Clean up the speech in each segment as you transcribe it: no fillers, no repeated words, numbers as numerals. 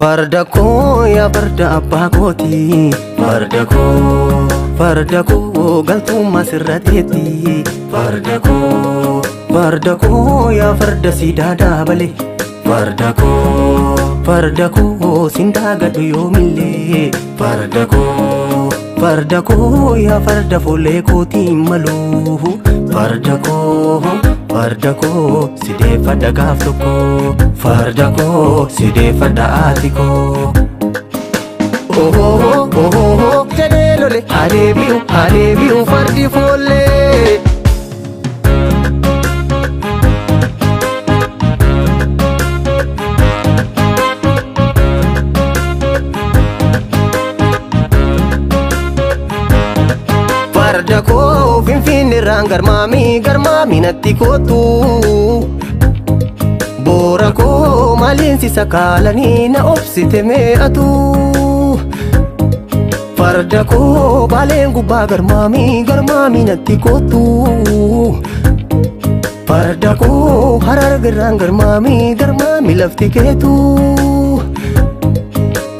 Farda koo yaa farda abbaa kooti. Farda koo, farda koo galtummaa sirra teetti. Farda koo, farda koo yaa farda siidaa daabale. Farda koo, farda koo sindaagadhu yoomillee. Farda koo, farda koo yaa farda fuullee kootiin malu. Farda koo, farda koo sideeffadha gaaf tokko. Farda koo sideeffadha haati koo. Ohoo ohoo jedhee lole adeebi'u adeebi'u fardi foollee. Farda koo finfinneerraan garmaamii garmaamii natti kootu. Boora koo maaliin si sakaalanii na obsite mee'atu. Farda koo baaleen gubbaa garmaamii garmaamii natti kootu. Farda koo harargerraan garmaamii garmaamii lafti keetu.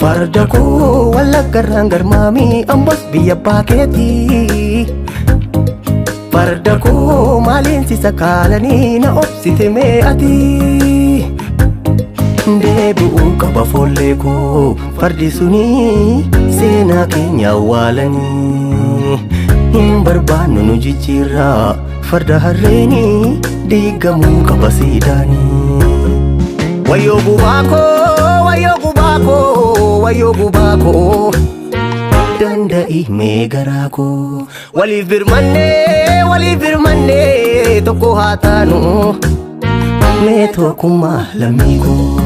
Farda koo wallaggarraan garmaamii ambos biyya abbaa keetii. Farda koo maaliin si sakaalanii na obsite mee'ati. Deebi'uu qaba foollee koo fardi suni seenaa keenya awwaalanii. Hin barbaannu nu jijjiirraa farda harreeni diigamuu qaba siidaanii. Wayyoo gubaa koo, wayyoo gubaa koo, wayyoo gubaa koo. Danda'i mee garaa koo. Waliif birmannee, waliif birmannee tokko haa taanu. Mee tokkummaa lammii koo.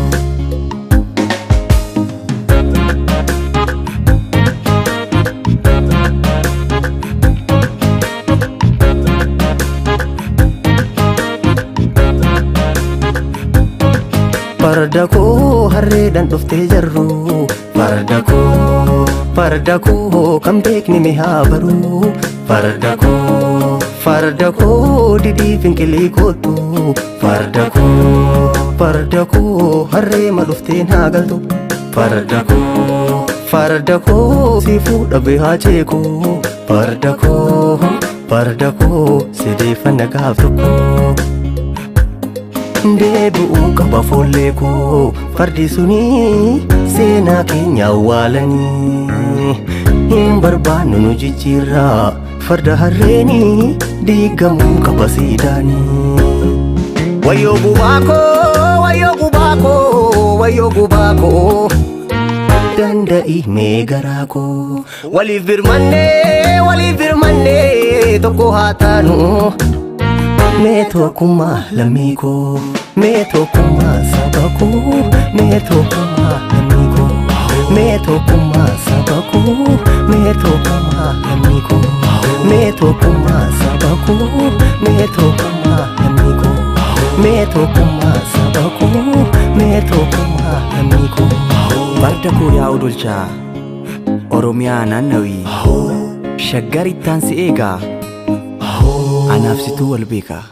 Farda koo harreedhaan dhuftee jarru. Farda koo, farda koo kan beekni mee haa baru. Farda koo, farda koo didii finqilii kootu. Farda koo, farda koo harree ma dhuftee naa galtu. Farda koo, farda koo si fuudha beehaa ceekoo. Farda koo, farda koo sideeffanna gaaf tokko. Deebi'uu qaba foollee koo fardi suni seenaa keenya awwaalanii. Hin barbaannu nu jijjiirraa farda harreeni diigamuu qaba siidaanii. Wayyoo gubaa koo, wayyoo gubaa koo, wayyoo gubaa koo. Danda'i mee garaa koo. Waliif birmannee, waliif birmannee tokko haa taanu. Mee tokkummaa lammii koo, mee tokkummaa saba koo, mee tokkummaa lammii koo, mee tokkummaa saba koo, mee tokkummaa lammii koo, mee tokkummaa saba koo, mee tokkummaa lammii koo, mee tokkummaa saba koo, mee tokkummaa lammii koo. Farda koo yaa odolchaa Oromiyaa naannawii shaggar ittaan si eegaa anaaf situu wal beekaa.